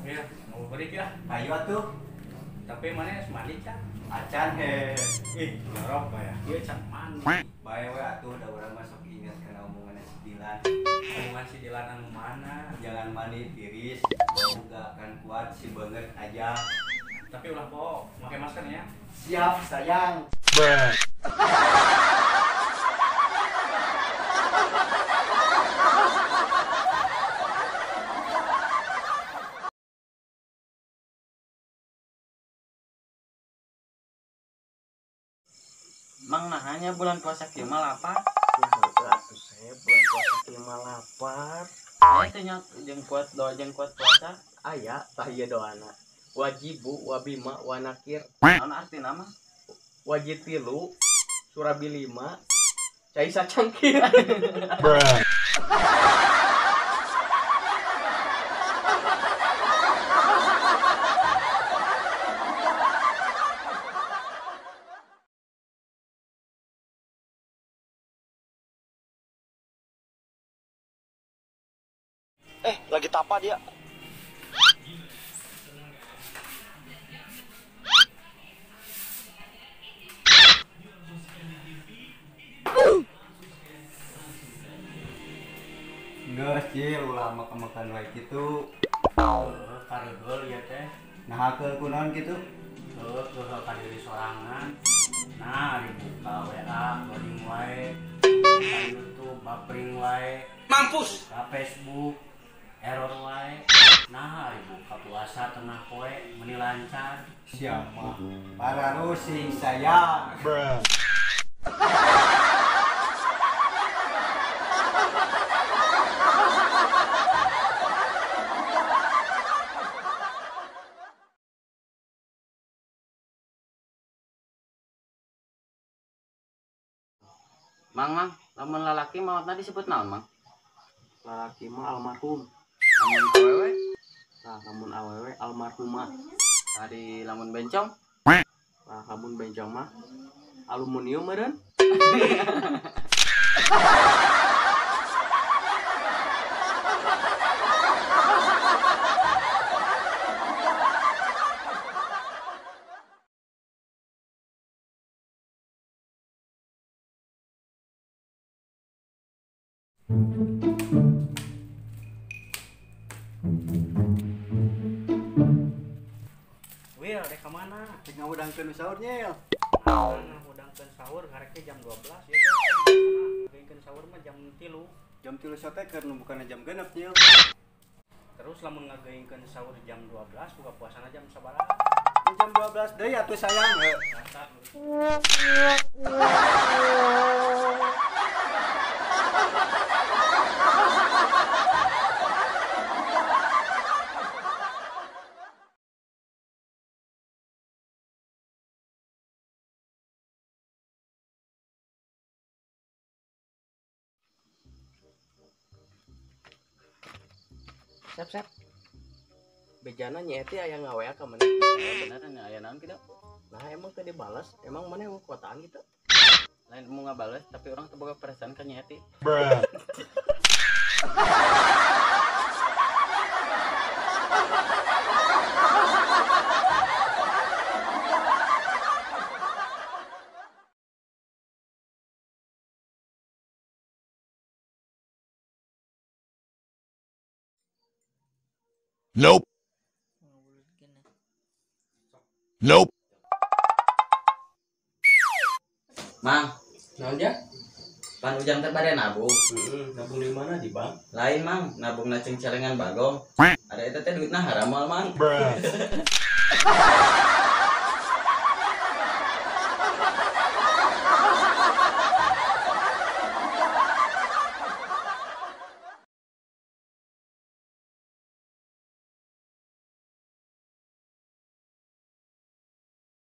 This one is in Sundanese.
Iya, mau beri ya. Ayo atuh. Tapi mana mandi can? Acan he. Ih, jorok ya. Ieu can mandi. Bae we atuh da urang masuk ingat kana omongan si Dilan. Omongan si Dilan anu mana? Jangan mandi tiris, gak akan kuat si banget aja. Tapi ulah poho, pakai masker ya. Siap, sayang. Mang nah hanya bulan puasa kieu mah lapar. Ya heueuh atuh saya bulan puasa kieu mah lapar. Aya teh nya jeung kuat doa jeung kuat puasa. Aya tah ieu doana. Wajibu wabima wanakir. Naon artina mah? Wajib 3, surabi 5, cai sacangkir. Bruh. Lagi tapa dia. Geus cil ulah makan-makan wae kitu. Heuh, karegeul ieu teh. Nah, ke kunaon kitu? Heuh, heuh ka diri sorangan. Nah, dibuka WA, loading wae. Buka YouTube, buffering wae. Mampus. Ka Facebook, error wae. Nah, dibuka puasa tengah poe meni lancar. Siapa? Para rusing sayang. Bruh. Mang, mang, lamun lalaki maotna disebut naon, Mang? Lalaki mah almarhum. Lamun awewe? Nah, lamun awewe almarhumah. Ari lamun bencong? Nah, lamun bencong mah aluminium meureun. Wil, rek ka mana? Rek ngawudangkeun sahur nyel. Nah, ngawudangkeun sahur ngareknya jam 12 ya teh. Ngawudangkeun sahur mah jam 3. Jam 3 sote keur nu bukanna jam 6 nyel. Terus lamun ngageuingkeun sahur jam 12 buka puasana jam sabaraha? Jam 12 deui atuh sayang. Sep sep. Bejana nyeti aya ngawe ka mana? Bener nya aya naon kitu? Nah, emang teu dibales, emang mana mau kotaan gitu? Lain mau ngabales, tapi orang teu boga perasaan ka nyeti. Bruh. Nope. Nope. Mang, naon ja? Pan ujang teh bade nabung. Heeh, nabung di mana di bank? Lain, Mang, nabung na cengcelengan bagong. Ada eta teh duitna haram moal, Mang. Bruh.